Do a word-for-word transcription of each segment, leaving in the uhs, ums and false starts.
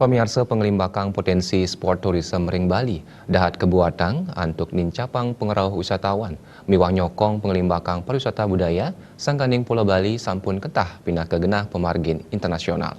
Pamiarsa, pangalimbakang potensi sport tourism ring Bali dahat kabuatang antuk nincapang pangrauh wisatawan miwah nyokong pangalimbakang pariwisata budaya sangkaning Pulau Bali sampun ketah pinaka genah pamargin internasional.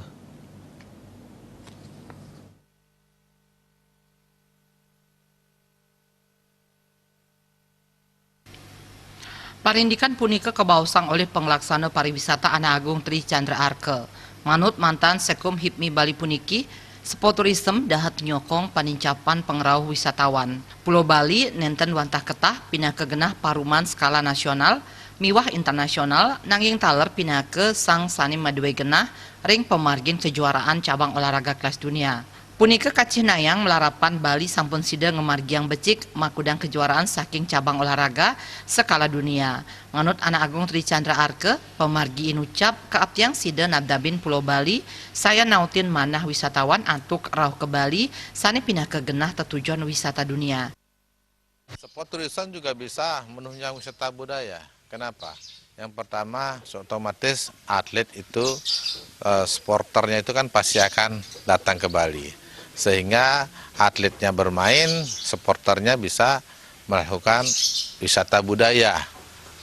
Parindikan punika kabaosang olih panglaksana pariwisata Anak Agung Tri Chandra Arka. Manut mantan Sekum HIPMI Bali puniki, sport tourism dahat nyokong panincapan pangrauh wisatawan. Pulau Bali nenten wantah ketah pinaka genah paruman skala nasional miwah internasional, nanging taler pinaka sang sane madue genah ring pamargin kejuaraan cabang olahraga kelas dunia. Punika kacihnayang malarapan Bali sampun sida ngamargiang becik makudang kejuaraan saking cabang olahraga skala dunia. Manut Anak Agung Tri Chandra Arka, pamargi inucap kaaptiang sida nabdabin Pulau Bali sayan nautin manah wisatawan antuk rauh ka Bali sane pinaka genah tetujon wisata dunia. Sport tourism juga bisa menunjang wisata budaya. Kenapa? Yang pertama, otomatis atlet itu, eh, sporternya itu kan pasti akan datang ke Bali. Sehingga atletnya bermain, supporternya bisa melakukan wisata budaya.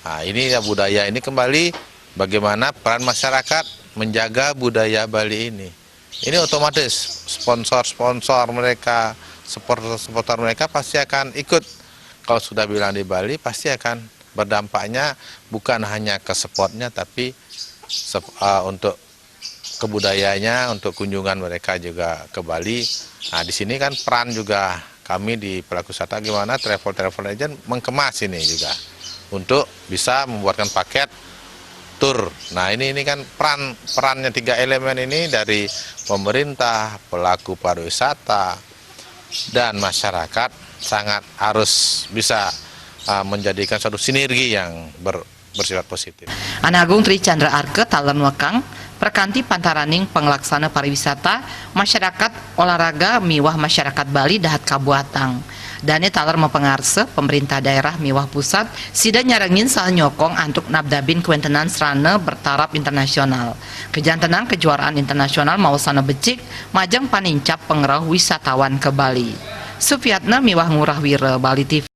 Nah, ini ya, budaya ini kembali, bagaimana peran masyarakat menjaga budaya Bali ini. Ini otomatis sponsor-sponsor mereka, supporter-supporter mereka pasti akan ikut. Kalau sudah bilang di Bali, pasti akan berdampaknya bukan hanya ke spotnya, tapi sep-, eh, untuk kebudayanya, untuk kunjungan mereka juga ke Bali. Nah, di sini kan peran juga kami di pelaku wisata, gimana travel travel agent mengemas ini juga untuk bisa membuatkan paket tur. Nah, ini, ini kan peran, perannya tiga elemen ini, dari pemerintah, pelaku pariwisata, dan masyarakat, sangat harus bisa, uh, menjadikan suatu sinergi yang ber-, bersifat positif. Anak Agung Tri Chandra Arka taler nuekang, prakanti pantaraning panglaksana pariwisata, masyarakat olahraga miwah masyarakat Bali dahat kabuatang. Dane taler mapangarsa, pemerintah daerah miwah pusat sida nyarengin saha nyokong antuk nabdabin kawentenan sarana bertaraf internasional. Kajantenang kejuaraan internasional maosana becik majeng panincap pangrauh wisatawan ka Bali. Supiatna miwah Ngurah Wira, Bali T V.